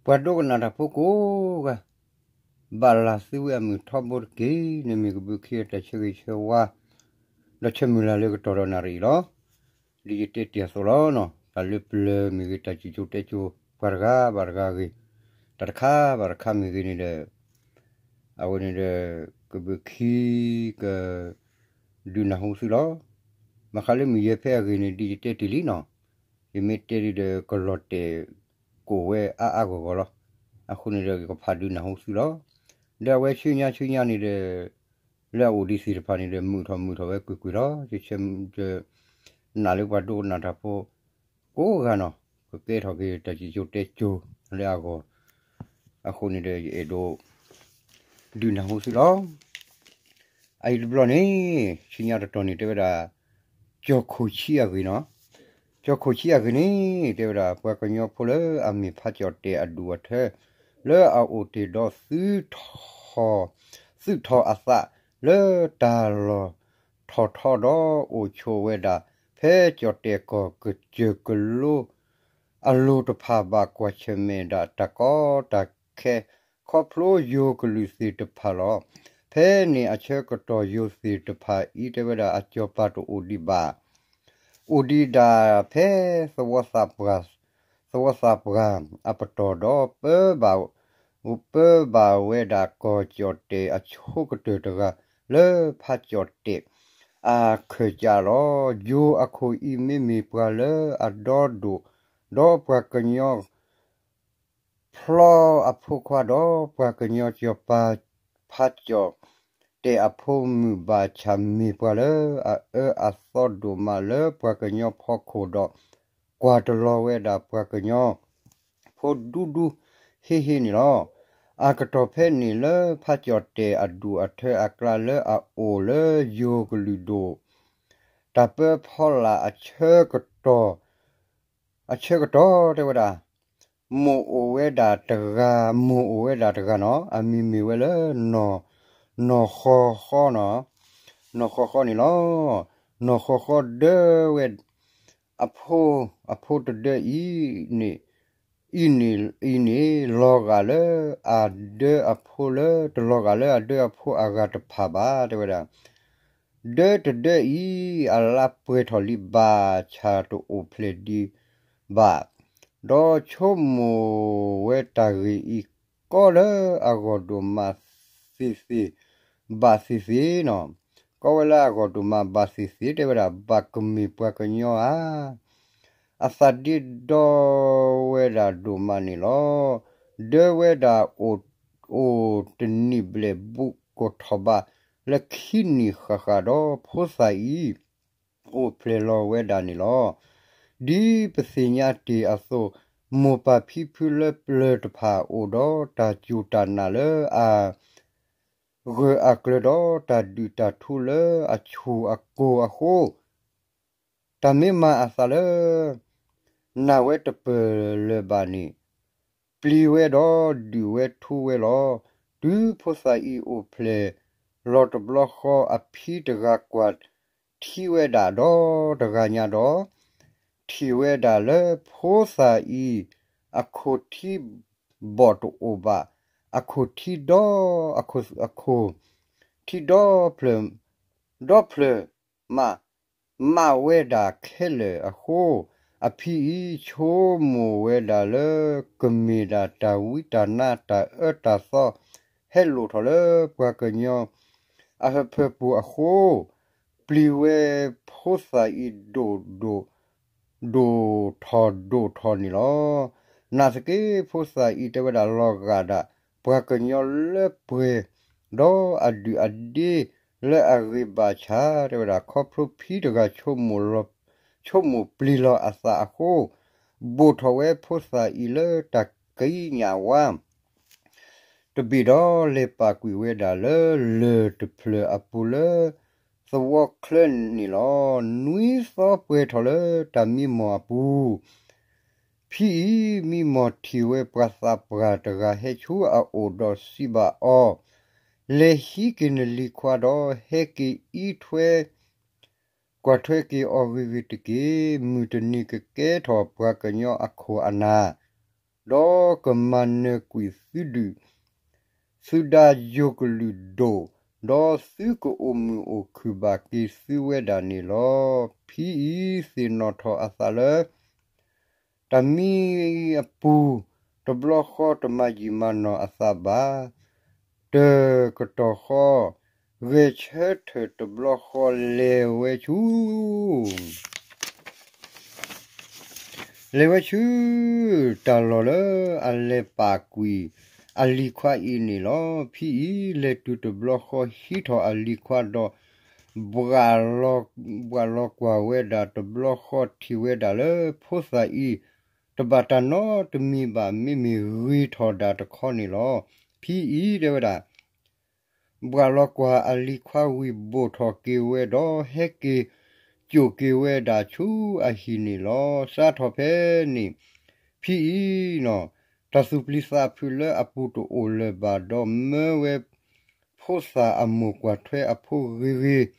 ပှၤဒိကနၣ်တၢ်ဖိကိးဂၤ, ဘၣ်လၢသုဝဲအမုၢ်ထီဘိတက့ၢ်. န့ၣ်မ့ၢ်ကဘုးခံအတၢ်ဆၢဂ့ၤဆၢဝါ, ဒီးဆၢမုၢ်လၢ်လၢကတီၢ်ဒီးနၣ်ရံၣ်အံၤလီၤ. ဒ်ယတဲတ့ၢ်အသိးလီၤ. တၢ်လၢပျၢၤမ့ၢ်ဂ့ၤ, တၢ်စံၣ်စိၤတဲစိၤ ပှၤတဂၤဘၣ်တဂၤအဂ့ၢ်, တၢ်တခါဘၣ်တခါမ့ၢ်ဂ့ၤန့ၣ်ဒီး, အဝဲန့ၣ်ဒီး, ကဘုးခံက ဒုးနၢ်ဟူသုလီၤ. ဘၣ်ဃးလၢမုၢ်ယဲၢ်ဖဲအဂ့ၢ်န့ၣ် ဒ်ယတဲတ့ၢ်လံနီၤ, ယမ့ၢ်တဲဒ်ဒီး ကလီၤတဲာ်ကိၣ်ဝဲအါအါဂီၢ်ဂီၢ်လီၤ. အဃိန့ၣ်ဒီး ယကဖးဒုးနၢ်ဟူသုလီၤ. ဒီးအဝဲဆူညါဆူညါန့ၣ်ဒီး, လၢအအိၣ်ဒံးသ့ၣ်တဖၣ်န့ၣ်ဒီး မုာ်ထီၣ်မုာ်ထီၣ်ဝဲကွ့ၢ်ကွ့ၢ်လီၤ. ယဆၢ, နာ်လၢပှၤဒိကနၣ်တၢ်ဖိ ကိးဂၤနီၤ, ကကဲထီၣ်က့ၤတၢ်စံၣ်စိၤတဲစိၤလၢအဂီၢ်, အဃိန့ၣ်ဒီး ယအဲၣ်ဒိး ဒုးနၢ်ဟူသုလီၤ. အအံၤတဘျီန့ၣ်, ဆူညါတတီၤန့ၣ် တဲဝဲဒၣ်, ကၠီၣ်ခိၣ်ဆံအဂ့ၢ်နီၤ. ကၠီၣ်ခိၣ်ဆံအဂ့ၢ်န့ၣ် တဲဝဲဒၣ် ပှၤကညီဖိလၢအမ့ၢ်ဖးကၠီၣ်တဲာ်အဒူၣ်အထၢ, လၢအအိၣ်တ့ၢ်ဒီး သုးထီၣ်အသးလၢတၢ်လီၢ်ထီၣ်ထီဒီး အိၣ်ဆိးဝဲဒၣ် ဖဲကၠီၣ်တဲာ်ကီၢ်ကစၢၢ်ကလိ အလိၤတဖၣ်ဘၣ်ကွၢ်ဆၢၣ်မဲာ်ဒၣ်တၢ်ကီတၢ်ခဲ ခီဖျိယိၤကလုာ်သ့ၣ်တဖၣ်လီၤ. ဖဲန့ၣ်အဆၢကတီၢ်ယိၤသ့ၣ်တဖၣ်အံၤ တဲဝဲဒၣ်အစီၤပၤတအိၣ်ဒံးဘၣ်. အိၣ်ဒံးဒၣ်ဖဲ သဝီသးပှၢ်, သဝီသးပှၢ်အပတီၢ်ဒီး ပၢဘၣ်, ပၢဘၣ်ဝဲဒၣ်ကီၢ်ကၠီၣ်တဲာ်အဆိကတၢၢ်တဂၤ လၢဖးကၠီၣ်တဲာ်အခၢၣ်စးလီၤ. ယိၤအခိၣ်အံၤမ့မ့ၢ်ပှၤလၢအဒီဒိၣ်, ဒီးပှၤကညီ ဖျီအဖိခွါဒီး ပှၤကညီစီၤပၤ ဖးကၠီၣ်တဲာ်အဖိမုၣ်ဘၣ်ဆၣ် မ့ၢ်ပှၤလၢအအၢအသီဒိၣ်မးလၢပှၤကညီဖီခိၣ်ဒီး ကွၢ်တလီၤဝဲဒၣ်ပှၤကညီဖိဒူဒူဟ့ၣ်ဟ့ၣ်န့ၣ်လီၤ. အကတီၢ်ဖဲန့ၣ်လၢဖးကၠီၣ်တဲာ်အဒူၣ်အထၢအကျါလၢအအိၣ်လၢယိၤကလုာ်ဒိၣ် တၢ်ပၢဖီလာ်အဆၢကတီၢ် အဆၢကတီၢ်တဲဝဲဒၣ် မိၢ်အိၣ်ဝဲဒၣ်တဂၤ, မိၢ်အိၣ်ဝဲဒၣ်တဂၤနီၤ, အမံၤမ့ၢ်ဝဲလၢ နီၢ်ဃီဃီနီၤ, နီၢ်ဃီဃီန့ၣ်လီၤ. နီၢ်ဃီဃီဒၢဝဲ အဖိ, အဖိတဒၢအံၤန့ၣ်, အံၤန့ၣ်, အံၤန့ၣ် လီၤဂာ်လၢအဒၢအဖိလၢ တလီၤဂာ်လၢအဒၢအဖိအဂၤတဖၣ်ဘၣ် တဲဝဲဒၣ် ဒၢတဒၢအံၤ အလါပှဲၤထီၣ်လံဘၣ်ဆၣ်တအိၣ်ဖျဲၣ်ဒံးဘၣ်, ဒီးဆိကမိၣ်ဝဲတၢ်ဂ့ၢ်အံၤ ကီလၢအဂီၢ်ဒိၣ်မးသ့ၣ်သ့ၣ်, ဘၣ်သ့ၣ်သ့ၣ်နီၤ, ကီဝဲလၢအဂီၢ်ဒိၣ်မးဘၣ်သ့ၣ်သ့ၣ် တဲဝဲဒၣ် ဘၣ်ကမ့ၢ်ပှၤကညီဧါ အသးဒ့ဒီဝဲဒၣ်ဒိၣ်မးန့ၣ်လီၤ. ဒၢဝဲဒၣ်အိၣ်, အိၣ်တနံၣ်ဘျဲၣ်ဘူးကိၢ်ထီၣ်ဘး လၢခံနံၣ်ဃၣ်ဃၣ်ဒီး ဖိသၣ်အံၤ အိၣ်ဖျဲၣ်လီၤဝဲဒၣ်န့ၣ်လီၤ. ဒ်ပသ့ၣ်ညါတ့ၢ်အသိး, မိၢ်ပၢ်ဖံဖုလၢပျၢၤတဖၣ်အိၣ်ဒီး တၢ်စူၢ်တၢ်နာ်လၢအ ဂၢၢ်အကျၢၤဒီးတၢ်ဒုၣ်တၢ်ထူလၢအဆူၣ်အကိၢ်အဃိ, တၢ်မ့ၢ်မၤအသးလၢ နာ်ဝဲတပၢၢ်လၢၤဘၣ်န့ၣ်, ပျံၤဝဲဒီးဒုၣ်ဝဲထူဝဲလီၤ. တုၤဖိသၣ်အံၤအိၣ်ဖျဲၣ်လီၤတဘျီဃီ အဖံတဂၤကွၢ်ထံဝဲဒၣ်ဒီးတဂၤညါဒီး, ထံၣ်ဝဲဒၣ်လၢဖိသၣ်အံၤ အခိၣ်ထံဘီၣ်တအိၣ်ဘၣ်, အခိၣ်ထံဒီ, အခိၣ်, အခိၣ်ထံဒီဖျၢၣ်, ဒီဖျၢၣ်မး, မးဝဲဒၣ်ခဲလၢာ်အဃိ, အဖံအံၤဆိကမိၣ်ဝဲဒၣ်လၢ ကမ့ၢ်ဒၣ်တၢ်ဝံတၢ်နါတၢ်အၢတၢ်သီ ဟဲလိာ်ထီၣ်လၢပှၤကညီအဟၢဖၢပူၤအဃိ, ပျံၤဝဲဖိသၣ်အံၤဒိၣ်ဒိၣ် ဒိၣ်ထီၣ်ဒိၣ်ထီၣ်န့ၣ်လီၤ. နာ်သက့ ဖိသၣ်အံၤတဲဝဲဒၣ်လီၤဂာ်ဒၣ် ပှၤကညီလၢပှဲၤ, ဒီးအဒုၣ်အဒ့လၢအဂ့ၤဘၣ်ဆၣ် တဲဝဲဒၣ် ခီဖျိဖံတဂၤ ဆိကမိၣ်ပျံၤလီၤအသးအဃိ, ဘိၣ်ထီၣ်ဝဲဖိသၣ်အံၤလၢတၢ်ကံးညာ်ဝါ တဘ့ၣ်ဒီး လဲၤပာ်ကွံာ်ဝဲဒၣ်လၢလၢၢ်တဖျၢၣ်အပူၤလၢသဝီချၢန့ၣ်လီၤ. နွံသီပှဲၤထီၣ်လၢတၢ်မံမီၢ်အပူၤ, ဖံအံၤမံမီၢ်ထံၣ်ဝဲပှၤသးပှၢ်တဂၤဟဲဆူအအိၣ်ဒီးစံးဘၣ်အီၤ, လဲၤဟံးက့ၤနလံၤခွါဒီး ဟဲက့ၤအံးထွဲ ကွၢ်ထွဲက့ၤအီၤဂ့ၤဂ့ၤတက့ၢ်. မုၢ်တနံၤကကဲထီၣ်ပှၤကညီအခိၣ်အနၢ် ဒီးကမၤနၢၤကွံာ်သုဒုၣ်သုဒါယိၤကလုာ်ဒိၣ်, ဒီးသုကအိၣ်မုာ်အိၣ်ခုၣ်ဘၣ်က့ၤသုဝဲဒၣ်န့ၣ်လီၤ. ဖံအံၤသ့ၣ်နီၣ်ထီၣ်အသးလၢ တၢ်မံအပူၤ တဘျီဃီတမၤယံာ်မၤနီၢ်အသးဘၣ်, တကတီၢ်ဃီ ဂဲၤဆၢထၢၣ်တဘျီဃီလဲၤဝဲဆူ လဲၤဝဲဆူ တၢ်လီၢ်လၢအလဲၤပာ်ကွံာ် အလံၤခွါအံၤန့ၣ်လီၤ. ဖံအံၤလဲၤတုၤတဘျီဃီဟံးထီၣ်အလံၤခွါဒီး ဘှၣ်လီၤကွၢ်ဝဲဒၣ်တဘျီဃီထံၣ်ဝဲဒၣ်လၢဖိသၣ်အံၤ တဘၣ်တၢ်နီတမံၤဘၣ် မ့မ့ၢ်ဂ့ၤထီၣ်ဒၣ်တခီန့ၣ်လီၤ. ဖံအံၤတဲဝဲဒၣ် ဘှၣ်လီၤကွၢ်အလံၤခွါဝံၤဘိၣ်ထီၣ်က့ၤဝဲဒီး ဟဲက့ၤကၠိၣ်က့ၤဝဲဒၣ်ဆူအဟံၣ်န့ၣ်လီၤ. စးထီၣ်ဖဲန့ၣ် ဖံအံၤနီၤ တၢ်သူၣ်ပျံၤသးဖုးလၢအပူၤတအိၣ်လၢၤဘၣ်ဒီး မၢဝဲဖိသၣ်အမိၢ်ကွၢ်ထွဲအဖိဂ့ၤဂ့ၤ,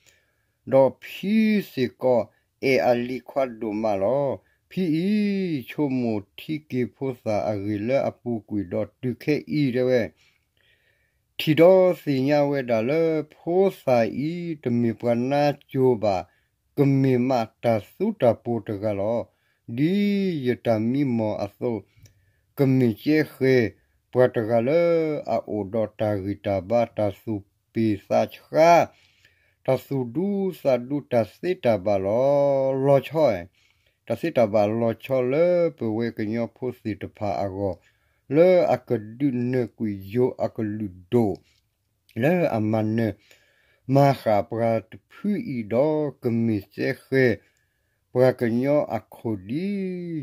ဒီးဖံစ့ၢ်ကီးအဲၣ်အလံၤခွါဒိၣ်မးလီၤ. ဖံအံၤဆိကမိၣ်ထံက့ၤဖိသၣ်အဂ့ၢ်လၢအပူၤကွံာ်ဒီးတုၤခဲအံၤတဲဝဲ ထံၣ်ဒီးသ့ၣ်ညါဝဲဒၣ်လၢဖိသၣ်အံၤ တမ့ၢ်ပှၤနါစိၤဘၣ်, ကမ့ၢ်မးတၢ်သူတၢ်ပိၤတဂၤလီၤ. ဒ်ယတၢ်မံမီၢ်အသိး ကမ့ၢ်ကဲဃဲၤ ပှၤတဂၤလၢအအိၣ်ဒီးတၢ်ဂံၢ်တၢ်ဘါ တၢ်သူၣ်ပ့ၢ်သးဆှါ တၢ်သူၣ်ဒူသးဒူတၢ်သ့တၢ်ဘၣ်လီၤ လီၤဆီ တၢ်သ့တၢ်ဘၣ်လီၤဆီလၢပဝဲကညီဖိသ့ၣ်တဖၣ်အဂီၢ် လၢအကဒုးနၢၤကွံာ်ယိၤအကလုာ်ဒိၣ် လၢအမၤနၢၤမၤဃၣ်ပှၤတဖုအံၤဒီး ကမ့ၢ်စဲဃဲၤ ပှၤကညီအခိၣ်ဒ်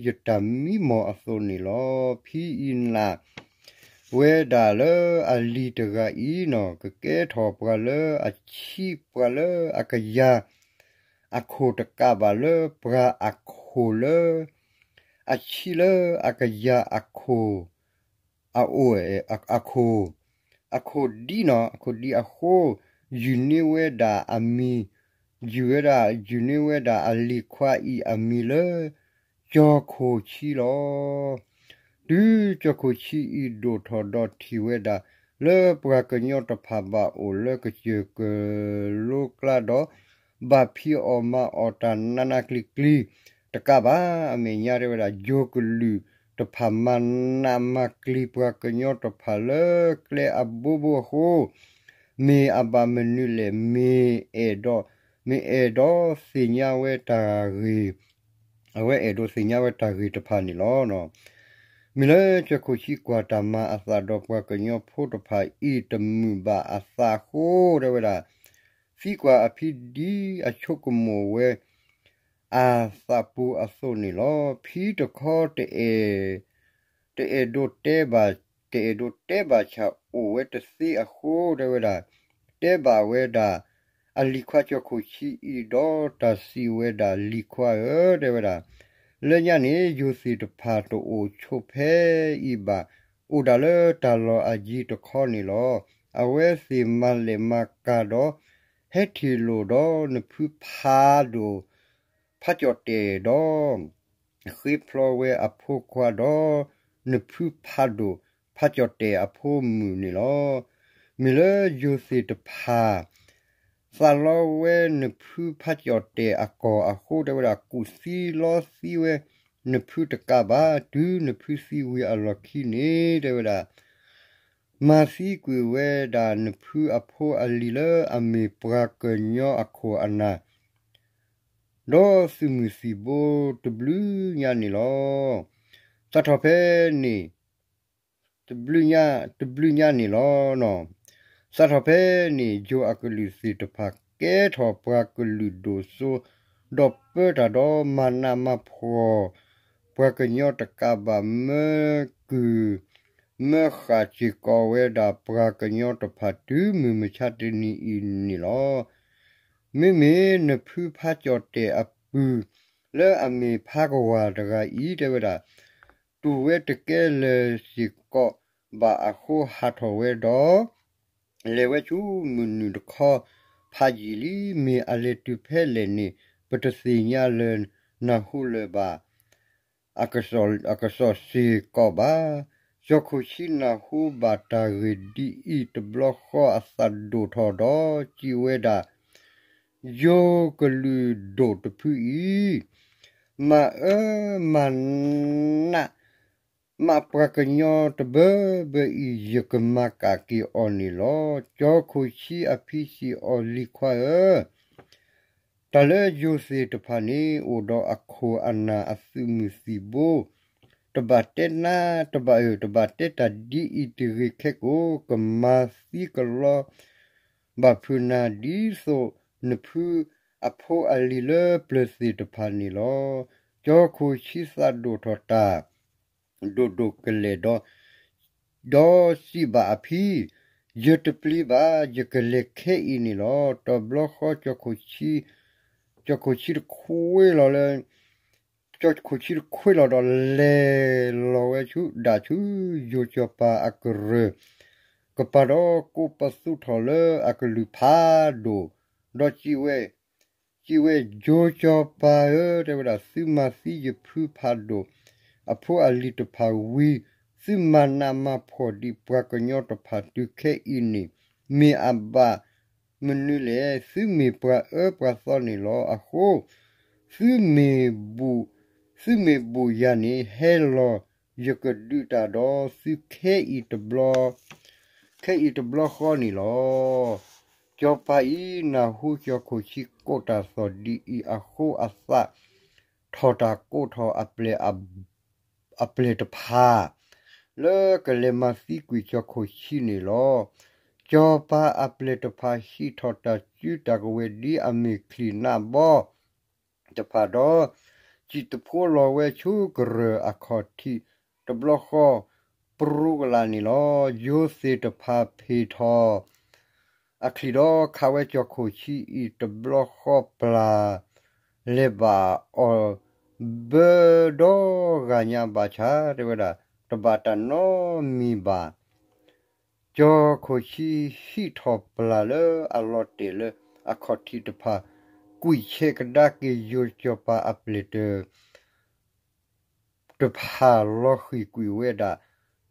ယတၢ်မံမီၢ်အသိးန့ၣ်လီၤ. ဖံအံၤနာ်ဝဲဒၣ်လၢအလံၤတဂၤအံၤနီၤ ကကဲထီၣ်ပှၤလၢအဆံး ပှၤလၢအကယၤအခိၣ်တကးဘၣ်လၢပှၤအခိၣ်လၢ အဆံးလၢအကယၤအခိၣ် အအိၣ် အခိၣ် အခိၣ်ဒံနီၤ အခိၣ်ဒံအဃိ ယုၢ်န့ၢ်ဝဲဒၣ်အမံၤ ယုၢ်ဝဲဒၣ် ယုၢ်န့ၢ်ဝဲဒၣ်အလံၤခွါအံၤအမံၤလၢ ကၠီၤခိၣ်ဆံးလီၤ. တုၤကၠီၤခိၣ်ဆံးအံၤဒိၣ်ထီၣ်ဒီးထံၣ်ဝဲဒၣ် လၢပှၤကညီတဖၣ်ဘၣ်အိၣ်လၢကစၢၢ်ကလိကျါဒီး ဘၣ်ဖံးအီၣ်မၤအီၣ်တၢ်နးနးကျံၤကျံၤတကးဘၣ် အမဲာ်ညါတဲဝဲဒၣ် ယိၤကလုာ်တဖၣ်မၤနးမၤကျံၤပှၤကညီတဖၣ်လၢကျဲအဘိဘိအဃိ မ့ၢ်အဘၣ်မနုၤလဲၣ် မ့ၢ်အဲၣ်ဒိး မ့ၢ်အဲၣ်ဒိးသ့ၣ်ညါဝဲတၢ်ဂ့ၢ် အဝဲအဲၣ်ဒိးသ့ၣ်ညါဝဲတၢ်ဂ့ၢ်တဖၣ်န့ၣ်လီၤ. မ့ၢ်လၢကၠီၤခိၣ်ဆံးကွၢ်တၢ်မၤအသးဒီးပှၤကညီဖိတဖၣ်အံၤတမုာ်ဘၣ်အသးအဃိ တဲဝဲဒၣ် သံကွၢ်အဖံဒ်အဆိကမိၣ်ဝဲ အသးပူၤအသိးန့ၣ်လီၤ. ဖံတခီတအဲၣ် တအဲၣ်ဒိးတဲဘၣ် တအဲၣ်ဒိးတဲဘၣ်ဆၣ်အိၣ်ဝဲတသ့အဃိ တဲဝဲဒၣ် တဲဘၣ်ဝဲဒၣ် အလံၤခွါကၠီၤခိၣ်ဆံးအံၤဒီးတၢ်စံးဝဲဒၣ် လံၤခွါဧၢ တဲဝဲဒၣ် လၢညါန့ၣ် ယိၤသ့ၣ်တဖၣ်တအိၣ်ဆိးဖဲအံၤဘၣ် အိၣ်ဒၣ်လၢတၢ်လီၢ်အယံၤတခီန့ၣ်လီၤ. အဝဲသ့ၣ်မၤလဲၢ်မၤကၤဒီး ဟဲထံၣ်လိာ်ဒီးနဖုဖးဒိၣ် ဖးကၠီၣ်တဲၣ်ဒီး ဃ့ဖျီဝဲအဖိခွါဒီး နဖုဖးဒိၣ် ဖးကၠီၣ်တဲၣ်အဖိမုၣ်န့ၣ်လီၤ. မ့ၢ်လၢယိၤသ့ၣ်တဖၣ် သးလီဝဲနဖုဖးကၠီၣ်တဲၣ်အကီၢ်အဃိ တဲဝဲဒၣ် ကူၣ်သံလီသံဝဲ နဖုတကးဘၣ် တုၤနဖုသံဝံၤအလီၢ်ခံန့ၣ် တဲဝဲဒၣ် မၤသံကွံာ်ဝဲဒၣ်နဖုအဖိအလံၤလၢအမ့ၢ်ပှၤကညီအခိၣ်အနၢ် ဒီးသုးမုၢ်သံၣ်ဘိတဘျုးညါန့ၣ်လီၤ. စးထီၣ်ဖဲန့ၣ် တဘျုးညါ တဘျုးညါန့ၣ်လီၤ. စးထီၣ်ဖဲန့ၣ် ယိၤအကလုာ်သ့ၣ်တဖၣ် ကဲထီၣ်ပှၤကလုာ်ဒိၣ်စိ ဒီးပၢတၢ်ဒီးမၤနးမၤဖှီၣ် ပှၤကညီတကးဘၣ် မၢကုၢ် မၢဃာ်စ့ၢ်ကီးဝဲဒၣ်ပှၤကညီတဖၣ် တုၤမုၢ်မဆါတနံၤအံၤန့ၣ်လီၤ. မ့မ့ၢ်နဖုဖးကၠီၣ်တဲၣ်အပုၢ် လၢအမ့ၢ်ဖးကဝၢ်တဂၤအံၤ တဲဝဲဒၣ် တူၢ်ဝဲတကဲလၢၤစ့ၢ်ကီးဘၣ်အဃိ ဟးထီၣ်ဝဲဒီး လဲၤဝဲဆူမုၢ်နုာ်တခီ ဖးယံာ်လံ မ့ၢ်အလဲၤတုၤဖဲလဲၣ်န့ၣ် ပတသ့ၣ်ညါလၢၤနၢ်ဟူလၢၤဘၣ်. အကစီၣ်စ့ၢ်ကီးဘၣ်. ကၠီခိၣ်ဆံနၢ်ဟူဘၣ်တၢ်ဂ့ၢ်ဒ်အံၤတဘျီဃီအသးဒိၣ်ထီၣ်ဒီးစံးဝဲဒၣ်, ယိၤကလုာ်ဒိၣ်တဖုအံၤ မၤအၢမၤနး မးပှၤကညီတဘၢဘၢအံၤ ယကမၤကၣ်က့ၤအီၤန့ၣ်လီၤ. ကၠီခိၣ်ဆံအဖံစံးအီၤ, လံၤခွါဧၢ, တၢ်လၢယိၤသ့ၣ်တဖၣ်န့ၣ် အိၣ်ဒီးအခိၣ်အနၢ်အသုးမုၢ်သံၣ်ဘိ, တဘၣ်တဲနၤ, တဘၣ်အၢ, တဘၣ်တဲတၢ်ဒ်အံၤတဂ့ၤခဲကိာ်, ကမၤသံကလီဘၣ်ဖုးနၤ ဒ်သိးနဖုအဖိအလံၤလၢပျၢၤသ့ၣ်တဖၣ်န့ၣ်လီၤ. ကၠီခိၣ်ဆံသးဒိၣ်ထီၣ်တၢ် ဒိၣ်ဒိၣ်ကလဲာ်ဒီး ဒီးစံးဘၣ်အဖံ, ယတပျံၤဘၣ်, ယကလဲၤခဲအံၤန့ၣ်လီၤ. တဘျီဃီ ကၠီခိၣ်ဆံတခွ့လီၤလၢ ကၠီခိၣ်ဆံတခွ့လီၤဒီး လဲၤလီၤဝဲဆူဒၣ်ဆူယိၤစီၤပၤအကရၢၢ်ကပၤဒီး ကိးပသူထီၣ်လၢအကလုၢ်ဖးဒိၣ်, ဒီးစံးဝဲ စံးဝဲ, ယိၤစီၤပၤဧၢ, တဲဝဲဒၣ်, သုမၤသံယဖုဖးဒိၣ်အဖိအလံၤတဖၣ်ဝံၤ, သုမၤနးမၤဖှီၣ်ဒံးပှၤကညီတဖၣ်တုၤခဲအံၤန့ၣ် မ့ၢ်အဘၣ်မနုၤလဲၣ်. သုမ့ၢ်ပှၤအၢပှၤသီန့ၣ်လီၤ. အဃိ သုမ့ၢ်ဘူၣ်, သုမ့ၢ်ဘူၣ်ယၤန့ၣ် ဟဲလီၤယကဒုးတၢ်ဒီးသုခဲအံၤတဘျီ, ခဲအံၤတဘျီဃီန့ၣ်လီၤ. စီၤပၤအံၤနၢ်ဟူကၠီခိၣ်ဆံကိးတၢ်သီၣ်ဒ်အံၤအဃိ အသးထီၣ်တၢ်ကိးထီၣ်အပျဲၢ်တဖၣ် လၢကလဲၤမၤသံကွံာ်ကၠီခိၣ်ဆံန့ၣ်လီၤ. စီၤပၤအပျဲၢ်တဖၣ်ဟံးထီၣ်တၢ်စုတၢ်ကဝဲၤဒ်အမ့ၢ်ချံၣ်နးဘီ တဖၣ်ဒီး စံၣ်တဖိလီၤဝဲဆူကရၢၢ်အခီၣ်ထံးတဘျီဃီ ပရူကလးန့ၣ်လီၤ. ယိၤသ့ၣ်တဖၣ်ဖ့ၣ်ထီၣ်အချံၣ်ဒီး ခးဝဲကၠီခိၣ်ဆံအံၤတဘျီဃီပျၢ် လဲၤဘၣ်အီၤဘၢဒီဂၤညါဘၣ်ဆၣ် တဲဝဲဒၣ် တဘၣ်တၢ်နီတမံၤဘၣ်. ကၠီခိၣ်ဆံဟံးထီၣ်ပျၢ်လၢအလီၤတဲာ်လၢအခီၣ်ထံးတဖၣ် ကွံာ်ဆဲးကဒါက့ၤယိၤစီၤပၤအပျဲၢ်တ တဖၣ်လီၤဃံၤကွံာ်ဝဲဒၣ်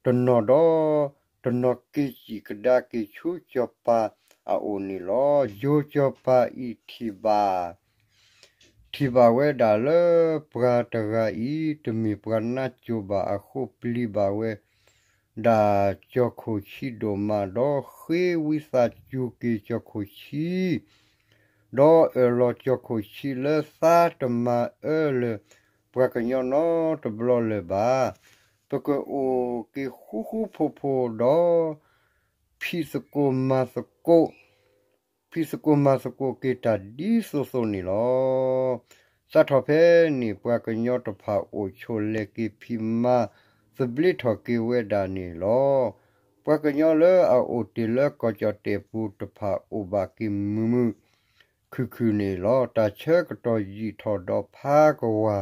တနီၤဒီးတနီၤက့ၤစံၣ်ကဒါက့ၤဆူစီၤပၤအအိၣ်န့ၣ်လီၤ. ယိၤစီၤပၤအံၤထံၣ်ဘၣ် ထံၣ်ဘၣ်ဝဲဒၣ်လၢပှၤတဂၤအံၤ တမ့ၢ်ပှၤနးစိၤဘၣ်အဃိ ပျံၤဘၣ်ဝဲ ဒၣ်ကၠီခိၣ်ဆံဒိၣ်မး ဒီးဃ့ဝံသးစူၤက့ၤကၠီခိၣ်ဆံ ဒီးအၢၣ်လီၤကၠီခိၣ်ဆံလၢ သးတမၤအၢလၢၤပှၤကညီနီတဘျီလၢၤဘၣ်. ပကအိၣ်က့ၤဃူဃူဖိးဖိးဒီး ဖံးသကိးမၤသကိး ဖံးသကိးမၤသကိးက့ၤတၢ်ဒ်သိးသိးန့ၣ်လီၤ. စးထီၣ်ဖဲန့ၣ် ပှၤကညီတဖၣ်အိၣ်ဆိးလဲၤက့ၤ ဖံးမၤသဘျ့ထီၣ်က့ၤဝဲဒၣ်န့ၣ်လီၤ. ပှၤကညီလၢအအိၣ်တ့ၢ်လၢကီၢ်ကၠီၣ်တဲၣ်ပူၤတဖၣ် အိၣ်ဘၣ်က့ၤမုာ်မုာ်ခုၣ်ခုၣ်န့ၣ်လီၤ. တၢ်ဆၢကတီၢ်ယံာ်ထီၣ်ဒီး ဖါကဝၤ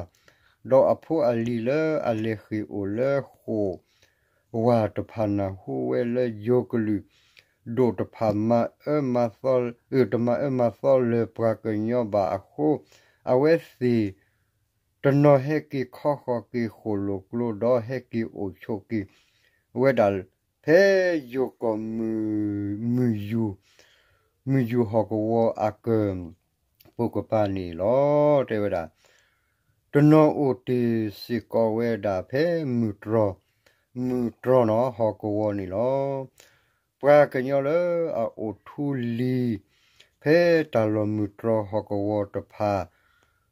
ဒီးအဖိအလံၤလၢအလဲၤဃ့ၢ်အိၣ်လၢဃိာ် ဝၤတဖၣ်နၢ်ဟူဝဲလၢ ယိၤကလုာ်ဒိၣ်တဖၣ် မၤအၢမၤသီ တမၤအၢမၤသီလၢၤပှၤကညီဘၣ်အဃိ, အဝဲသ့ၣ်တနီၤဟဲက့ၤခီဃီၤက့ၤဃိာ်လိာ်ကျိ ဒီးဟဲက့ၤအိၣ်ဆိးက့ၤဝဲဒၣ် ဖဲယိၤကီၢ်မုၢ်ယူၢ် မုၢ်ယူၢ်ဟီၣ်ကဝီၤအကၢၢ် ပိာ်ကပၤန့ၣ်လီၤ. တဲဝဲဒၣ် တနီၤအိၣ်တ့ၢ်စ့ၢ်ကီးဝဲဒၣ်ဖဲမုၢ်တြီၢ်, မုၢ်တြီၢ်နီၤ ဟီၣ်ကဝီၤန့ၣ်လီၤ. ပှၤကညီလၢအအိၣ်ထူလံၤ ဖဲတၢ်လီၢ်မုၢ်တြီၢ်ဟီၣ်ကဝီၤတဖၣ်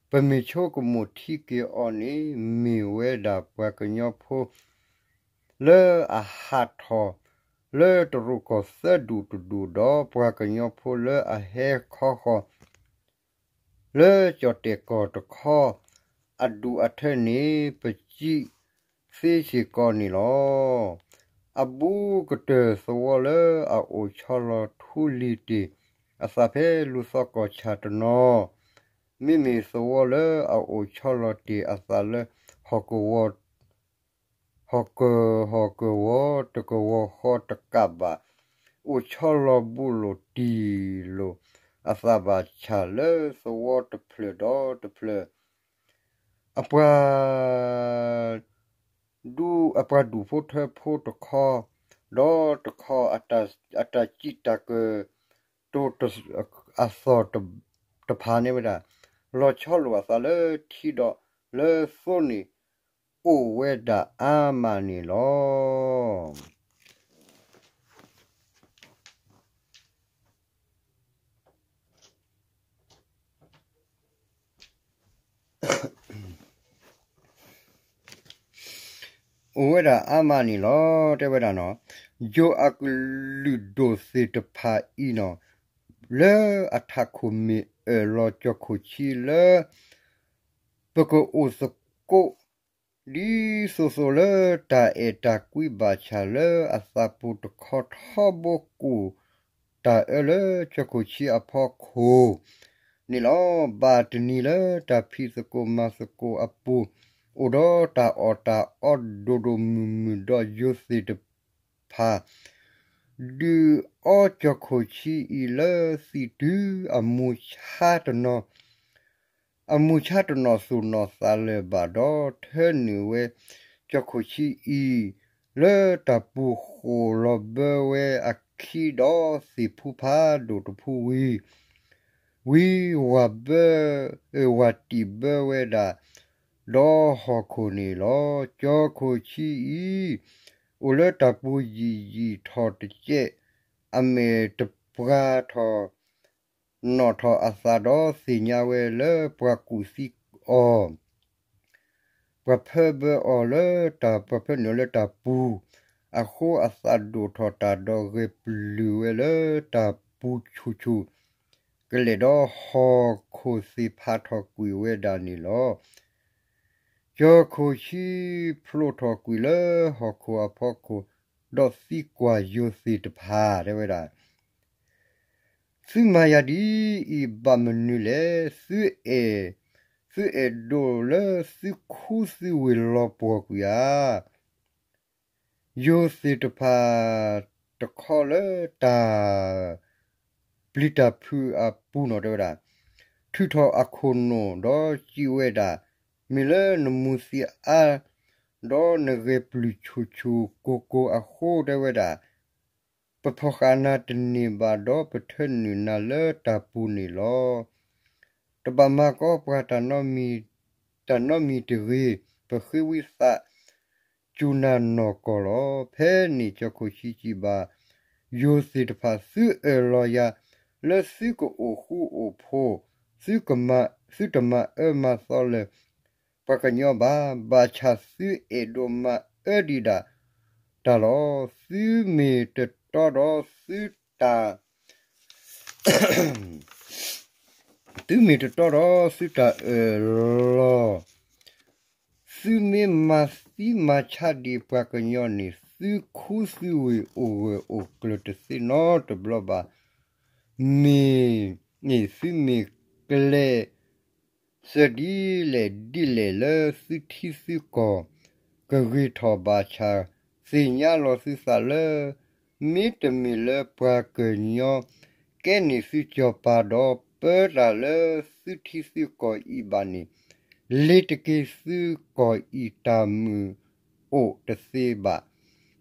ပမ့ၢ်ဆိကမိၣ်ထံက့ၤအီၤန့ၣ် မ့ၢ်ဝဲဒၣ်ပှၤကညီဖိ လၢအဟးထီၣ် လၢတရူးကီၢ်သၢဒူၣ်တဒူၣ် ဒီးပှၤကညီဖိလၢအဟဲခီဃီၤ လၢကၠီၣ်တဲၣ်ကီၢ်တခီ အဒူၣ်အထၢန့ၣ် ပစံးသ့စ့ၢ်ကီးန့ၣ်လီၤ. အဘူးကတၢၢ်သဝီလၢအအိၣ်ဆီလီၤထူလံၤတ့ၢ်အသးဖဲလူၤသီကီၢ်ဆၣ်တနီၤ, မ့မ့ၢ်သဝီလၢအအိၣ်ဆီလီၤတ့ၢ်အသးလၢဟီၣ်ကဝီၤ ဟီၣ်ကၢၢ်ဟီၣ်ကဝီၤ တကဝီၤဃီတကးဘၣ် အိၣ်ဆီလီၤဘူးလိာ်တံၢ်လိာ်အသးဘၣ်ဆၣ် လၢသဝီတဖျၢၣ်ဒီးတဖျၢၣ် အပှၤဒူၣ် အပှၤဒူၣ်ဖိထၢဖိတခီ, ဒီးတခီ အတၢ်စံးတၢ်ကတိၤ အသီၣ်တဖၣ်န့ၣ်ဝဲဒၣ် လီၤဆီလိာ်အသးလၢထံဒီးလၢသိန့ၣ် အိၣ်ဝဲဒၣ်အါမးန့ၣ်လီၤ. အိၣ်ဝဲဒၣ်အါမးန့ၣ်လီၤ တဲဝဲဒၣ်နီၤ. ယိၤအကလုာ်ဒိၣ်သ့ၣ်တဖၣ်အံၤနီၤ လၢအထးခိၣ်မ့ၢ်အၢၣ်လီၤကၠီၢ်ခိၣ်ဆံလၢ ပကအိၣ်သကိး ဒ်သိးသိးလၢတၢ်အဲၣ်တၢ်ကွံဘၣ်ဆၣ်လၢအသးပူၤတခီထီဘိ ကိၣ်တၢ်အၢလၢကၠီၢ်ခိၣ်ဆံအဖီခိၣ်န့ၣ်လီၤ. ဘၣ်တနံၤလၢတၢ်ဖံးသကိးမၤသကိးအပူၤ အိၣ်ဒီးတၢ်အီၣ်တၢ်အီဒိၣ်ဒိၣ်မုၢ်မုၢ် ဒီးယိၤသ့ၣ်တဖၣ် ဒုးအီကၠီၢ်ခိၣ်ဆံအံၤလၢသံၣ်တုၤ အမူၤဆါတနီၤ အမူၤဆါတနီၤသူၣ်နီၤသးလၢာ်ဘၣ်ဒီး ထၢနုာ်ဝဲကၠီၢ်ခိၣ်ဆံအံၤ လၢတၢ်ပူၤဃိၣ်လီၤဘၢဝဲအခံဒီးသ့ၣ်ဖူဖးဒိၣ်တဖူဝံၤ ဝံၤဝၤဘၢ ဝၤတံၢ်ဘၢဝဲဒၣ် ဒီးဟီၣ်ခိၣ်န့ၣ်လီၤ. ကၠီၢ်ခိၣ်ဆံအံၤ အိၣ်လၢတၢ်ပူၤယံာ်ယံာ်ထီၣ်တကဲး အမဲာ်တပှၤထီၣ် နီၣ်ထီၣ်အသးဒီးသ့ၣ်ညါဝဲလၢပှၤကူၣ်သံအီၤ ပှၤဖၢဘၢအီၤလၢတၢ် ပှၤဖၢနုာ်အီၤလၢတၢ်ပူၤ အဃိအသးဒိၣ်ထီၣ်တၢ်ဒီးဂဲၤပျုၢ်ဝဲလၢတၢ်ပူၤဆူၣ်ဆူၣ် ကလဲၣ်ဒီးဟီၣ်ခိၣ်သ့ၣ်ဖးထီၣ်ကွံာ်ဝဲဒၣ်န့ၣ်လီၤ. ကၠီၢ်ခိၣ်ဆံဖျိထီၣ်ကွံာ်လၢဟီၣ်ခိၣ်အဖီခိၣ် ဒီးသံကွၢ်ယိၤသ့ၣ်တဖၣ် တဲဝဲဒၣ် သုမၤယၤဒ်အံၤဘၣ်မနုၤလဲၣ်. သုအဲၣ်, သုအဲၣ်ဒိးလၢသုခူသုဝ့ၢ်လီၤပှီၢ်ကွံာ်ဧါ. ယိၤသ့ၣ်တဖၣ်တခီလၢတၢ်ပျံၤတၢ်ဖုးအပူၤနီၤ တဲဝဲဒၣ် ထုးထီၣ်အခိၣ်နူာ်ဒီးစံးဝဲဒၣ်, မ့ၢ်လၢနမူၤသံအါ ဒီးနဂဲၤပျုၢ်ဆူၣ်ဆူၣ်ကိၢ်ကိၢ်အဃိ တဲဝဲဒၣ် ပဖီၣ်ဃာ်နၤတန့ၢ်ဘၣ်ဒီး ပထၢနုာ်နၤလၢတၢ်ပူၤန့ၣ်လီၤ. တဘၣ်မၤကီပှၤ တၢ်နီတမံၤတဂ့ၤ, ပဃ့ဝံသးစူၤနၤနီၢ်ကီၢ်လီၤ. ဖဲန့ၣ်ကၠီၢ်ခိၣ်ဆံစံးဘၣ် ယိၤသ့ၣ်တဖၣ်, သုအၢၣ်လီၤယၤလၢသုကအိၣ်ဃူအိၣ်ဖိး, သုတမၤအၢမၤသီလၢၤ ပှၤကညီဘၣ်, ဘၣ်ဆၣ်သုအဲၣ်ဒိးမၤအၢဒံးဒၣ်တၢ်လီၤ. သုမ့ၢ်တတီဒီးသုတၢ် သုမ့ၢ်တတီဒီးသုတၢ်အၢၣ်လီၤ, သုမ့ၢ်မၤသံမၤဆါဒံးပှၤကညီန့ၣ်, သုခူသုဝ့ၢ်အိၣ်ဂၢၢ်အိၣ်ကျၢၤတသ့နီတဘျီဘၣ်. မ့ၢ်န့ၣ်သုမ့ၢ်ကျဲး စၢၤဒ်လဲၣ်ဒ်လဲၣ်လၢသုထံသုကီၢ်ကဂ့ၤထီၣ်ဘၣ်ဆၣ်, သ့ၣ်ညါလီၤသုသးလၢ မ့တမ့ၢ်လၢပှၤကညီကဲန့ၢ်သုစီၤပၤဒီးပၢတၢ်လၢသုထံသုကီၢ်အံၤဘၣ်န့ၣ်, လ့ၤတက့ၤသုကီၢ်အံၤတၢ်မုာ်အိၣ်တသ့ဘၣ်,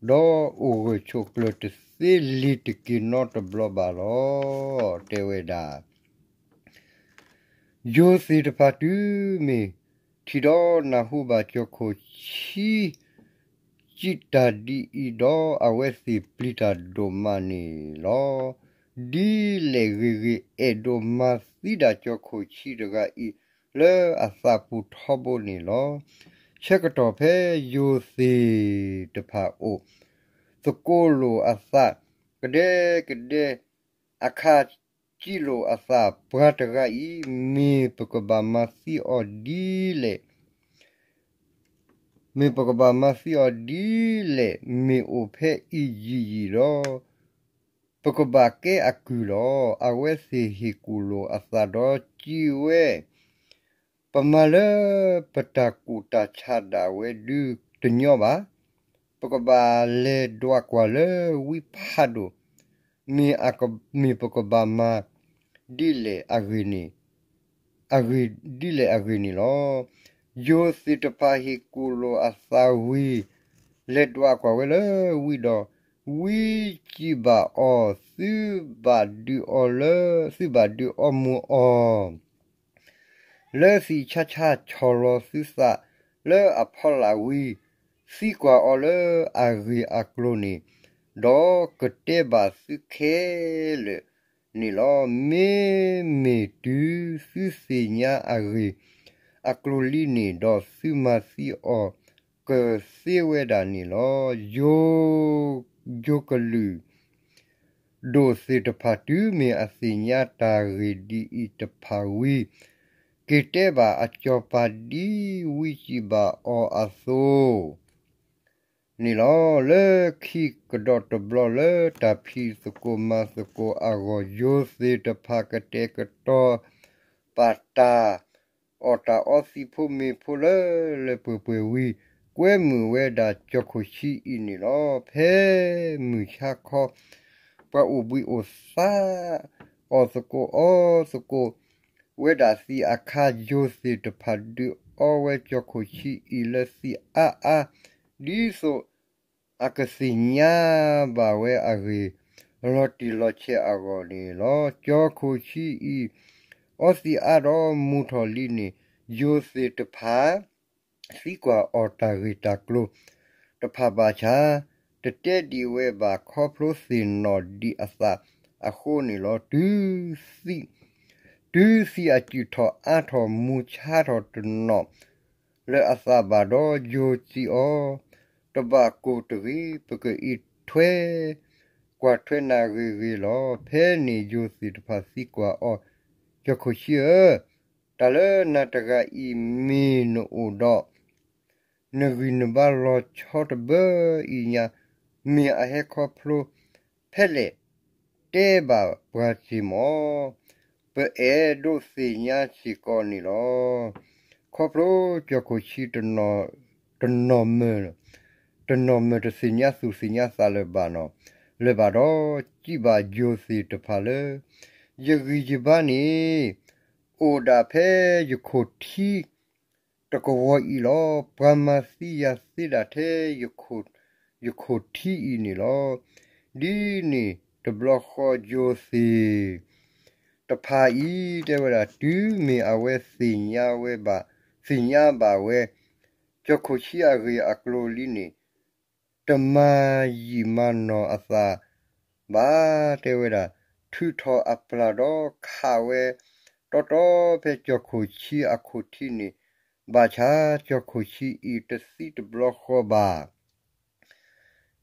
ဒီးအိၣ်ဂၢၢ်ဆိးကျၢၤတသ့လ့ၤတက့ၤနီတဘျီဘၣ်လီၤ တဲဝဲဒၣ်. ယိၤသ့ၣ်တဖၣ်တုၤမ့ၢ်ထံၣ်ဒီးနၢ်ဟူဘၣ်ကၠီၢ်ခိၣ်ဆံ စံးတၢ်ဒ်အံၤဒီး အဝဲသ့ၣ်ပျံၤတၢ်ဒိၣ်မးန့ၣ်လီၤ. ဒ်လဲၣ်ဂ့ၤဂ့ၤ အဲၣ်ဒိးမၤသံဒၣ်ကၠီၢ်ခိၣ်ဆံတဂၤအံၤ လၢအသးပူၤထီဘိန့ၣ်လီၤ. ဆၢကတီၢ်ဖဲယိၤသ့ၣ်တဖၣ်အိၣ် သကိးလိာ်အသး ကဒဲကဒဲ အခါစံးလိာ်အသး ပှၤတဂၤအံၤ မ့ၢ်ပကဘၣ်မၤသံအီၤဒ်လဲၣ်, မ့ၢ်ပကဘၣ်မၤသံအီၤဒ်လဲၣ်, မ့ၢ်အိၣ်ဖဲအံၤယံာ်ယံာ်ဒီး ပကဘၣ်ကဲအကုၢ်လီၤ. အဝဲသ့ၣ်ဟ့ၣ်ကူၣ်လိာ်အသးဒီးစံးဝဲ ပမၤလၢပတၢ်ကူၣ်တၢ်ဆးဒၣ်ဝဲဒုးတညီဘၣ်. ပကဘၣ်လဲၤဒွးကွၢ်လၢဝံဖးဒိၣ်, မ့ၢ်အက, မ့ၢ်ပကဘၣ်မၤဒ်လဲၣ်အဂ့ၢ်န့ၣ်, အဂ့ၢ်, ဒ်လဲၣ်အဂ့ၢ်န့ၣ်လီၤ. ယိၤသ့ၣ်တဖၣ်ဟ့ၣ်ကူၣ်လိာ်အသးဝံၤ လဲၤဒွးကွၢ်ဝဲလၢဝံဒီး, ဝံစံးဘၣ်အီၤ, သုဘၣ်ဒုးအီမူၤအီၤ လၢသံးဆါဆါ ဆီၣ်လီၤသုသးလၢအဖီလာ်ဝံၤ, သံကွၢ်အီၤလၢအဂ့ၢ်အကျိၤန့ၣ်, ဒီးကတဲဘၣ်သုခဲလၢာ်န့ၣ်လီၤ. မ့မ့ၢ်တုၤသုသ့ၣ်ညါအဂ့ၢ်အကျိၤလံန့ၣ်, ဒီးသုမၤသံအီၤကသ့ဝဲဒၣ်န့ၣ်လီၤ. ယိၤကလုာ် ဒိၣ်သ့ၣ်တဖၣ်တုၤမ့ၢ်အသ့ၣ်ညါတၢ်ဂ့ၢ်ဒ်အံၤတဖၣ်ဝံၤ, က့ၤတဲဘၣ်အစီၤပၤဒ်ဝံစံးဘၣ်အီၤအသိးန့ၣ်လီၤ. လၢခံကဒီးတဘျီလၢတၢ်ဖံးသကိးမၤသကိးအဂီၢ်, ယိၤသ့ၣ်တဖၣ်ကတဲာ်ကတီၤ ပာ်တၢ် အီၣ်တၢ်အီသံးဖိမ့ၤဖိလၢလၢပှဲၤပှဲၤဝံၤ, ကွဲမုာ်ဝဲဒၣ်ကၠီခိၣ်ဆံအံၤန့ၣ်လီၤ. ဖဲမုၢ်ဆါခီ ပှၤအိၣ်ဘှံးအိၣ်သါ အီၣ်သကိးအီသကိးဝဲဒၣ်သံးအခါ, ယိၤသ့ၣ်တဖၣ်ဒုးအီဝဲကၠီခိၣ်ဆံအံၤလၢသံးအါအါ, ဒ်သိးအကသ့ၣ်ညါဘၣ်ဝဲအဂ့ၢ် လီၤတံၢ်လီၤဆဲးအဂီၢ်န့ၣ်လီၤ. ကၠီခိၣ်ဆံအံၤ အီသံးအါဒီးမူၤထီၣ်လံန့ၣ်, ယိၤသ့ၣ်တဖၣ် သံကွၢ်အီၤတၢ်ဂ့ၢ်တၢ်ကျိၤတဖၣ်ဘၣ်ဆၣ်, တတဲဒံးဝဲဘၣ်ခီဖျိသ့ၣ်နီၣ်ဒံးအသးအဃိန့ၣ်လီၤ. တုၤသံးအစုၣ်ထီၣ်အါထီၣ်မူၤဆါထီၣ်တနီၣ်လၢအသးဘၣ်ဒီး, ယိၤစံးအီၤ, တဘၣ်ကိၢ်တဂ့ၤ, ပကအံးထွဲကွၢ်ထွဲနၤဂ့ၤဂ့ၤလီၤ. ဖဲန့ၣ်ယိၤသ့ၣ်တဖၣ်သံကွၢ်အီၤ, ကၠီခိၣ်ဆံဧၢ, တၢ်လၢနၤတဂၤအံၤမ့ၢ်နအိၣ်ဒီး နဂံၢ်နဘါလီၤဆီတဘၢအံၤညါ, မ့ၢ်အဟဲခီဖျိဖဲလဲၣ်, တဲဘၣ်ပှၤစ့ၢ်မီၢ်, ပအဲၣ်ဒိးသ့ၣ်ညါစ့ၢ်ကီးန့ၣ်လီၤ. ခီဖျိကၠီခိၣ်ဆံ တနီၣ်မၢၢ်, တနီၣ်မၢၢ်တသ့ၣ်ညါသူၣ်သ့ၣ်ညါသးလၢၤဘၣ်နီၤ, လၢၤဘၣ်ဒီး စံးဘၣ်ယိၤသ့ၣ်တဖၣ်လၢ ယဂံၢ်ယဘါန့ၣ် အိၣ်ဒၣ်ဖဲယခိၣ်ထံ တကဝီၤအံၤလီၤ. ပှၤမၤသံယၤသ့ဒၣ်ထဲ ယခိၣ်ထံအံၤန့ၣ်လီၤ. ဒ်န့ၣ်တဘျီဃီယိၤသ့ၣ်တဖၣ်အံၤ တဲဝဲဒၣ် တုၤမ့ၢ်အဝဲသ့ၣ်ညါဝဲဘၣ်, သ့ၣ်ညါဘၣ်ဝဲ ကၠီခိၣ်ဆံအဂ့ၢ်အကျိၤလံန့ၣ် တမၤယံာ်မၤနီၢ်အသးဘၣ်, တဲဝဲဒၣ် ထုးထီၣ်အပျၢ်ဒီးခးဝဲ တီတီဖဲကၠီခိၣ်ဆံအခိၣ်ထံန့ၣ်, ဘၣ်ဆၣ်ကၠီခိၣ်ဆံအံၤတသံတဘျီဃီဘၣ်.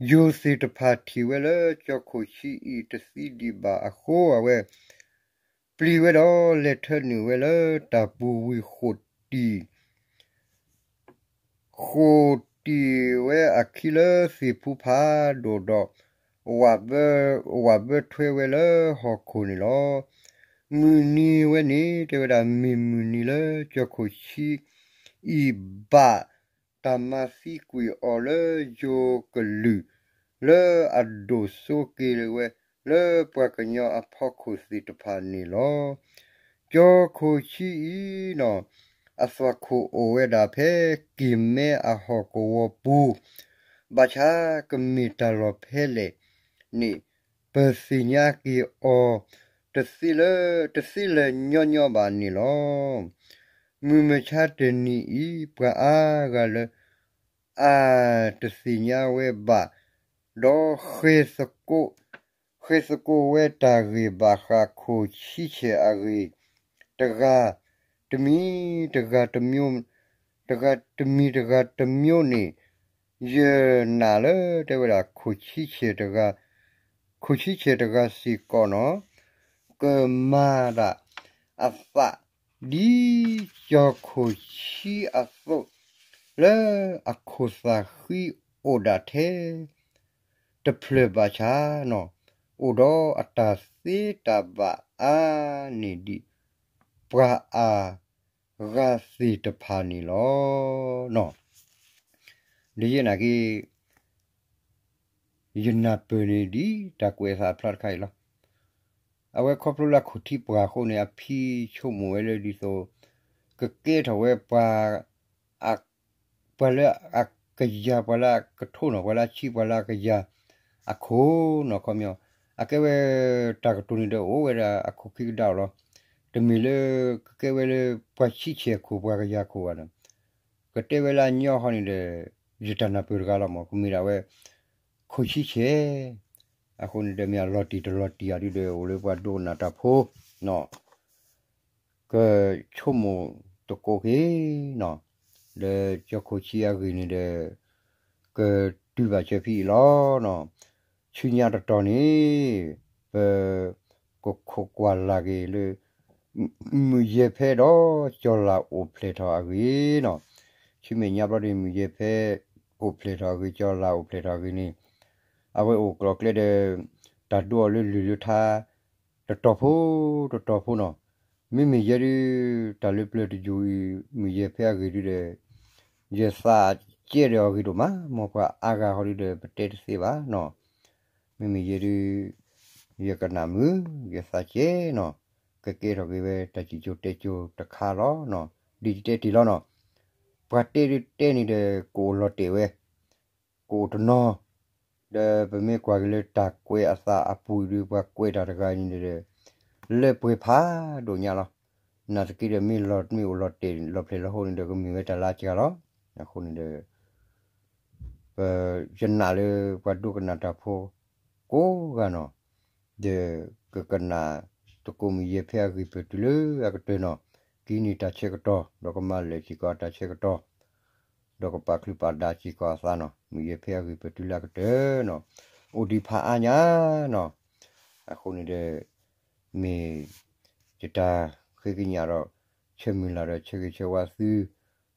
ယိၤသ့ၣ်တဖၣ်ထံၣ်ဝဲလၢကၠီခိၣ်ဆံအံၤတသံဒံးဘၣ်အဃိ အဝဲပျံၤဝဲဒီးလဲၤထၢနုာ်ဝဲလၢတၢ်ပူၤဝံၤဃိာ်တံၢ် ဃိာ်တံၢ်ဝဲအခံလၢသ့ၣ်ဖူဖးဒိၣ်ဒီး ဝၣ်ဘၢထွဲဝဲလၢဟီၣ်ခိၣ်န့ၣ်လီၤ. မုၢ်နံၤဝဲန့ၣ် တဲဝဲဒၣ်မ့ၢ်မုၢ်နံၤလၢကၠီခိၣ်ဆံအံၤဘၣ်တၢ်မၤသံကွံာ်အီၤလၢယိၤကလုာ် လၢအဒိၣ်စိက့ၤဝဲ လၢပှၤကညီအဖီခိၣ်သ့ၣ်တဖၣ်န့ၣ်လီၤ. ကၠီခိၣ်ဆံအံၤနီၤ အသွၣ်ခိၣ်အိၣ်ဝဲဒၣ်ဖဲက့ၤမဲအဟီၣ်ကဝီၤပူၤ, ဘၣ်ဆၣ်ကမ့ၢ်တၢ်လီၢ်ဖဲလဲၣ်န့ၣ် ပသ့ၣ်ညါက့ၤအီၤ တသ့လၢ တသ့လၢၤညီညီဘၣ်န့ၣ်လီၤ. မုၢ်မဆါတနံၤအံၤ ပှၤအါဂၤလၢ အတသ့ၣ်ညါဝဲဘၣ်, ဒီးဃဲၤသကိး ဃဲၤသကိးဝဲတၢ်ဂ့ၢ်ဘၣ်ဃးခိၣ်ဆံဆဲၣ်အဂ့ၢ် တဂၤတမံၤတဂၤတမံၤ တဂၤတမံၤတဂၤတမံၤန့ၣ် ယနာ်လၢ တဲဝဲဒၣ် ခိၣ်ဆံဆဲၣ်တဂၤ ခိၣ်ဆံဆဲၣ်တဂၤစ့ၢ်ကီးနီၤ ကမၤဒၣ်အသး ဒ်ကၠီခိၣ်ဆံအသိး လၢအခိၣ်သၣ်ဃံအိၣ်ဒၣ်ထဲတဖျၢၣ်ဘၣ်ဆၣ်နီၤ အိၣ်ဒီးအတၢ်သ့တၢ်ဘၣ်အါန့ၢ်ဒံး ပှၤအါဂၤသ့ၣ်တဖၣ်န့ၣ်လီၤ. ဒ်ယဲနာ်က့ ယနၢ်ပၢၢ်န့ၣ်ဒ်တၢ်ကွဲးအသးအဖျါတခါအံၤလီၤ. အဝဲခီဖျိလၢအခိၣ်ထံပှၢ်အဃိန့ၣ် အဖံဆိကမိၣ်ဝဲလၢဒ်သိး ကကဲထီၣ်ဝဲပှၤ ပှၤလၢအကယၤ ပှၤလၢအကထိၣ်နီၤ ပှၤလၢအဆံး ပှၤလၢအကယၤအခိၣ်နီၤ ခီပညီ အကဲဝဲတၢ်ကတိၤန့ၣ်ဒီးအိၣ်ဝဲဒၣ်အခိၣ်ခံကဒါအီၤလီၤ. တမ့ၢ်လၢကကဲဝဲလၢပှၤဆံးဆဲးအခိၣ် ပှၤကယၤအခိၣ်ဘၣ်နီၤ. ကတဲဝဲလၢအညီဃီန့ၣ်ဒီး ယတၢ်နၢ်ပၢၢ်တဂၤလီၤမး ကမ့ၢ်ဒၣ်ဝဲ ခိၣ်ဆံးဆဲး အဃိန့ၣ်ဒီးမ့ၢ်အလီၤတံၢ်တလီၤတံၢ်အဒုဒီး အိၣ်လၢပှၤဒိကနၣ်တၢ်ဖိနီၤ ကဆိကမိၣ်သကိးက့ၤနီၤ လၢကၠီခိၣ်ဆံးအဂ့ၢ်န့ၣ်ဒီး ကတုၤဘၣ်စၢၤဖဲအံၤလီၤနီၤ. ဆူညါတတီၤန့ၣ် ပကခိးကွၢ်လၢ်က့ၤလၢ မုၢ်ယဲၢ်ဖဲဒီးကၠီၤလၤအိၣ်ဖျဲၣ်ထီၣ်အဂ့ၢ်နီၤ. ဆူမဲာ်ညါဘျီဒီး မုၢ်ယဲၢ်ဖဲအိၣ်ဖျဲၣ်ထီၣ်အဂ့ၢ် ကၠီၤလၤအိၣ်ဖျဲၣ်ထီၣ်အဂ့ၢ်န့ၣ် အဝဲအိၣ်ကျိၤကျဲဒီး တၢ်ဒိအီၤလၢလုၢ်လၢထါ တတီၤဖိ တတီၤဖိနီၤ. မ့မ့ၢ်ယဲဒုး တၢ်လၢပျၢၤတယိာ်အံၤ မုၢ်ယဲၢ်ဖဲအဂ့ၢ်ဒုဒီး ယသးကဲဒီးအဂ့ၢ်ဒိၣ်မး မ်ပှၤအါဂၤဃီဒုဒီး ပတဲတသ့ဘၣ်နီၤ. မ့မ့ၢ်ယဲဒုး ယကနၣ်မုာ် ယသးကဲနီၤ ကကဲထီၣ်က့ၤဝဲတၢ်စံၣ်စိၤတဲစိၤတခါလီၤနီၤ. ဒ်ယတဲတ့ၢ်လီၤနီၤ ပှၤတဲဒုးတဲန့ၣ်ဒီး ကအိၣ်လီၤတဲာ်ဝဲ ကအိၣ်တနီၤ ဒီးပမ့ၢ်ကွၢ်က့ၤလၢတၢ်ကွဲးအသးအပူၤအံၤဒုး ပှၤကွဲးတၢ်တဂၤအံၤန့ၣ်ဒီး လၢပှဲၤဖးဒိၣ်ညါလီၤ. နာ်သက့ဒီး မ့ၢ်လီၤမ့ၢ်အိၣ်လီၤတဲာ်လီၤဖျဲၣ်လီၤဟိန့ၣ်ဒီး ကမ့ၢ်ဝဲတၢ်လၢအစှၤလီၤ. အဃိန့ၣ်ဒီး ပယနာ်လၢပှၤဒိကနၣ်တၢ်ဖိကိးဂၤနီၤ ဒီးကကနၣ်သကိးမုၢ်ယဲၢ်ဖဲအဂ့ၢ်ပတုၤလၢအကတၢၢ်နီၤ, ကဟံးန့ၢ်တၢ်ဆၢကတီၢ် ဒီးကမၤလၢာ်စ့ၢ်ကီးတၢ်ဆၢကတီၢ်, ဒီးကပာ်ချုးပာ်ဒါစ့ၢ်ကီးအသးနီၤ, မုၢ်ယဲၢ်ဖဲအဂ့ၢ်ပတုၤလၢအကတၢၢ်နီၤ, အိၣ်ဒံးဖးအါညါနီၤ. အဃိန့ၣ်ဒီး မ့ၢ်ယတၢ်ဃ့ကညးဒီး ဆၢမုၢ်လၢ်ဒီးဆၢဂ့ၤဆၢဝါသု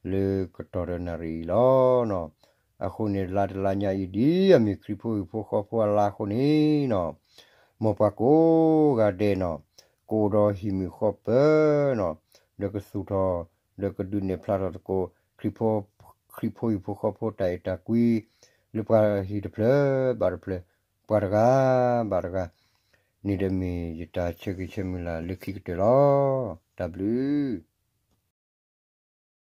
လၢကတီၢ်ဒီးနၣ်ရံၣ်အံၤလီၤနီၤ. အဃိန့ၣ် လါတလါညါအံၤ ဒ်အမ့ၢ်ခရံာ်ဖိဟံၣ်ဖိဃီဖိအလါအဃိန့ၣ်နီၤ, မ်ပှၤကိးဂၤဒဲးနီၤ, ကအိၣ်ဒီးဟံၣ်မုာ်ဃီပၢၤနီၤ, ဒီးကသူၣ်ထီၣ် ဒီးကဒုးနဲၣ်ဖျါထီၣ်သကိး ခရံာ်ဖိ ခရံာ်ဖိဟံၣ်ဖိဃီဖိတၢ်အဲၣ်တၢ်ကွံ လၢပှၤဟံၣ်တဖျၢၣ်ဘၣ်တဖျၢၣ်, ပှၤတဂၤဘၣ်တဂၤန့ၣ်ဒီး မ့ၢ်ယတၢ်ဆၢဂ့ၤဆၢမုၢ်လၢ်လၢခံကတၢၢ်လီၤ. တၢ်ဘျုး